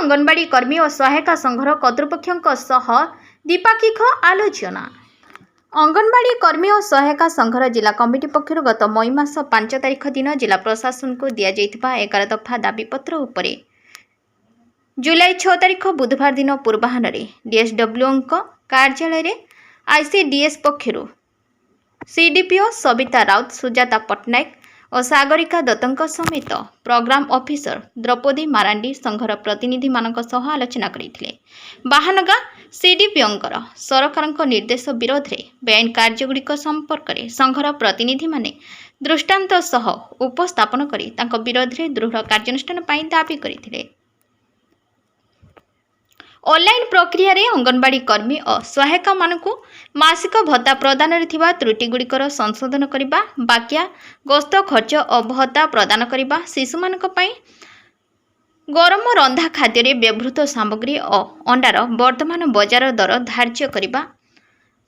ଅଙ୍ଗନବାଡ଼ି କର୍ମୀ ଓ ସହାୟିକା ସଂଘର କର୍ତ୍ତୃପକ୍ଷଙ୍କ ସହ ଦ୍ୱିପାକ୍ଷିକ ଆଲୋଚନା। ଅଙ୍ଗନବାଡ଼ି କର୍ମୀ ଓ ସହାୟିକା ସଂଘର ଜିଲ୍ଲା କମିଟି ପକ୍ଷରୁ ଗତ ମଇ ମାସ 5 ତାରିଖ ଦିନ ଜିଲ୍ଲା ପ୍ରଶାସନକୁ ଦିଆଯାଇଥିବା 11 ଦଫା ଦାବିପତ୍ର ଉପରେ ଜୁଲାଇ 6 ତାରିଖ ବୁଧବାର ଦିନ ପୂର୍ବାହ୍ନରେ ଡିଏସ୍ଡବ୍ଲ୍ୟୁଙ୍କ କାର୍ଯ୍ୟାଳୟରେ ଆଇସିଡିଏସ୍ ପକ୍ଷରୁ ସିଡିପିଓ ସବିତା ରାଉତ, ସୁଜାତା ପଟ୍ଟନାୟକ ଓ ସାଗରିକା ଦତ୍ତଙ୍କ ସମେତ ପ୍ରୋଗ୍ରାମ ଅଫିସର ଦ୍ରୌପଦୀ ମାରାଣ୍ଡି ସଂଘର ପ୍ରତିନିଧିମାନଙ୍କ ସହ ଆଲୋଚନା କରିଥିଲେ। ବାହାନଗା ସିଡିପିଓଙ୍କର ସରକାରଙ୍କ ନିର୍ଦ୍ଦେଶ ବିରୋଧରେ ବେଆଇନ କାର୍ଯ୍ୟଗୁଡ଼ିକ ସମ୍ପର୍କରେ ସଂଘର ପ୍ରତିନିଧିମାନେ ଦୃଷ୍ଟାନ୍ତ ସହ ଉପସ୍ଥାପନ କରି ତାଙ୍କ ବିରୋଧରେ ଦୃଢ଼ କାର୍ଯ୍ୟାନୁଷ୍ଠାନ ପାଇଁ ଦାବି କରିଥିଲେ। ଅନଲାଇନ୍ ପ୍ରକ୍ରିୟାରେ ଅଙ୍ଗନବାଡ଼ି କର୍ମୀ ଓ ସହାୟିକାମାନଙ୍କୁ ମାସିକ ଭତ୍ତା ପ୍ରଦାନରେ ଥିବା ତ୍ରୁଟିଗୁଡ଼ିକର ସଂଶୋଧନ କରିବା, ବାକିଆ ଗସ୍ତ ଖର୍ଚ୍ଚ ଓ ଭତ୍ତା ପ୍ରଦାନ କରିବା, ଶିଶୁମାନଙ୍କ ପାଇଁ ଗରମ ରନ୍ଧା ଖାଦ୍ୟରେ ବ୍ୟବହୃତ ସାମଗ୍ରୀ ଓ ଅଣ୍ଡାର ବର୍ତ୍ତମାନ ବଜାର ଦର ଧାର୍ଯ୍ୟ କରିବା,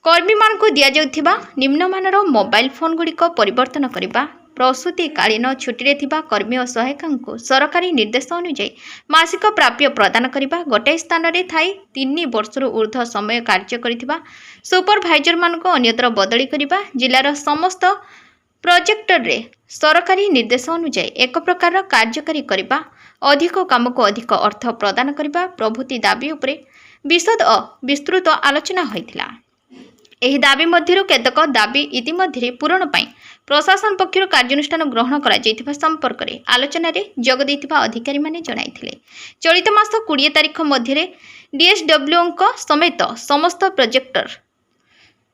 କର୍ମୀମାନଙ୍କୁ ଦିଆଯାଉଥିବା ନିମ୍ନମାନର ମୋବାଇଲ ଫୋନ୍ଗୁଡ଼ିକ ପରିବର୍ତ୍ତନ କରିବା, ପ୍ରସୂତିକାଳୀନ ଛୁଟିରେ ଥିବା କର୍ମୀ ଓ ସହାୟିକାଙ୍କୁ ସରକାରୀ ନିର୍ଦ୍ଦେଶ ଅନୁଯାୟୀ ମାସିକ ପ୍ରାପ୍ୟ ପ୍ରଦାନ କରିବା, ଗୋଟାଏ ସ୍ଥାନରେ ଥାଇ 3 ବର୍ଷରୁ ଉର୍ଦ୍ଧ୍ୱ ସମୟ କାର୍ଯ୍ୟ କରିଥିବା ସୁପରଭାଇଜରମାନଙ୍କୁ ଅନ୍ୟତ୍ର ବଦଳି କରିବା, ଜିଲ୍ଲାର ସମସ୍ତ ପ୍ରୋଜେକ୍ଟରେ ସରକାରୀ ନିର୍ଦ୍ଦେଶ ଅନୁଯାୟୀ ଏକ ପ୍ରକାର କାର୍ଯ୍ୟକାରୀ କରିବା, ଅଧିକ କାମକୁ ଅଧିକ ଅର୍ଥ ପ୍ରଦାନ କରିବା ପ୍ରଭୃତି ଦାବି ଉପରେ ବିଶଦ ଓ ବିସ୍ତୃତ ଆଲୋଚନା ହୋଇଥିଲା। ଏହି ଦାବି ମଧ୍ୟରୁ କେତେକ ଦାବି ଇତିମଧ୍ୟରେ ପୂରଣ ପାଇଁ ପ୍ରଶାସନ ପକ୍ଷରୁ କାର୍ଯ୍ୟାନୁଷ୍ଠାନ ଗ୍ରହଣ କରାଯାଇଥିବା ସମ୍ପର୍କରେ ଆଲୋଚନାରେ ଯୋଗ ଦେଇଥିବା ଅଧିକାରୀମାନେ ଜଣାଇଥିଲେ। ଚଳିତ ମାସ 20 ତାରିଖ ମଧ୍ୟରେ ଡିଏସ୍ଡବ୍ଲ୍ୟୁଙ୍କ ସମେତ ସମସ୍ତ ପ୍ରୋଜେକ୍ଟର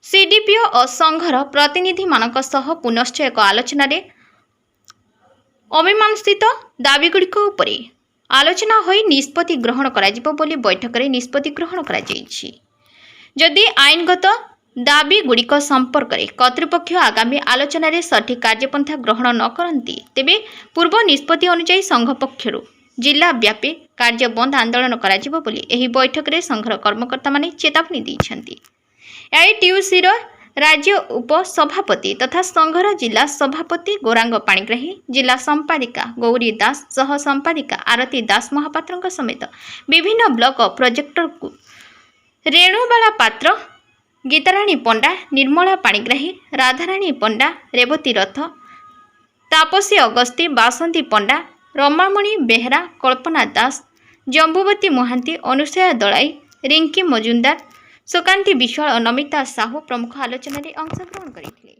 ସିଡିପିଓ ଓ ସଂଘର ପ୍ରତିନିଧିମାନଙ୍କ ସହ ପୁନଶ୍ଚ ଏକ ଆଲୋଚନାରେ ଅମୀମାଂସିତ ଦାବିଗୁଡ଼ିକ ଉପରେ ଆଲୋଚନା ହୋଇ ନିଷ୍ପତ୍ତି ଗ୍ରହଣ କରାଯିବ ବୋଲି ବୈଠକରେ ନିଷ୍ପତ୍ତି ଗ୍ରହଣ କରାଯାଇଛି। ଯଦି ଆଇନଗତ ଦାବିଗୁଡ଼ିକ ସମ୍ପର୍କରେ କର୍ତ୍ତୃପକ୍ଷ ଆଗାମୀ ଆଲୋଚନାରେ ସଠିକ୍ କାର୍ଯ୍ୟପନ୍ଥା ଗ୍ରହଣ ନ କରନ୍ତି, ତେବେ ପୂର୍ବ ନିଷ୍ପତ୍ତି ଅନୁଯାୟୀ ସଂଘ ପକ୍ଷରୁ ଜିଲ୍ଲା ବ୍ୟାପୀ କାର୍ଯ୍ୟ ବନ୍ଦ ଆନ୍ଦୋଳନ କରାଯିବ ବୋଲି ଏହି ବୈଠକରେ ସଂଘର କର୍ମକର୍ତ୍ତାମାନେ ଚେତାବନୀ ଦେଇଛନ୍ତି। ଏଆଇଟିୟୁସିର ରାଜ୍ୟ ଉପସଭାପତି ତଥା ସଂଘର ଜିଲ୍ଲା ସଭାପତି ଗୌରାଙ୍ଗ ପାଣିଗ୍ରାହୀ, ଜିଲ୍ଲା ସମ୍ପାଦିକା ଗୌରୀ ଦାସ, ସହ ସମ୍ପାଦିକା ଆରତୀ ଦାସ ମହାପାତ୍ରଙ୍କ ସମେତ ବିଭିନ୍ନ ବ୍ଲକ ପ୍ରୋଜେକ୍ଟରକୁ ରେଣୁବାଳା ପାତ୍ର, ଗୀତାରାଣୀ ପଣ୍ଡା, ନିର୍ମଳା ପାଣିଗ୍ରାହୀ, ରାଧାରାଣୀ ପଣ୍ଡା, ରେବତୀ ରଥ, ତାପସୀ ଅଗସ୍ତି, ବାସନ୍ତୀ ପଣ୍ଡା, ରମାମଣି ବେହେରା, କଳ୍ପନା ଦାସ, ଜମ୍ବୁବତୀ ମହାନ୍ତି, ଅନୁସୟା ଦଳାଇ, ରିଙ୍କି ମଜୁମଦାର, ସୁକାନ୍ତି ବିଶ୍ୱାଳ ଓ ନମିତା ସାହୁ ପ୍ରମୁଖ ଆଲୋଚନାରେ ଅଂଶଗ୍ରହଣ କରିଥିଲେ।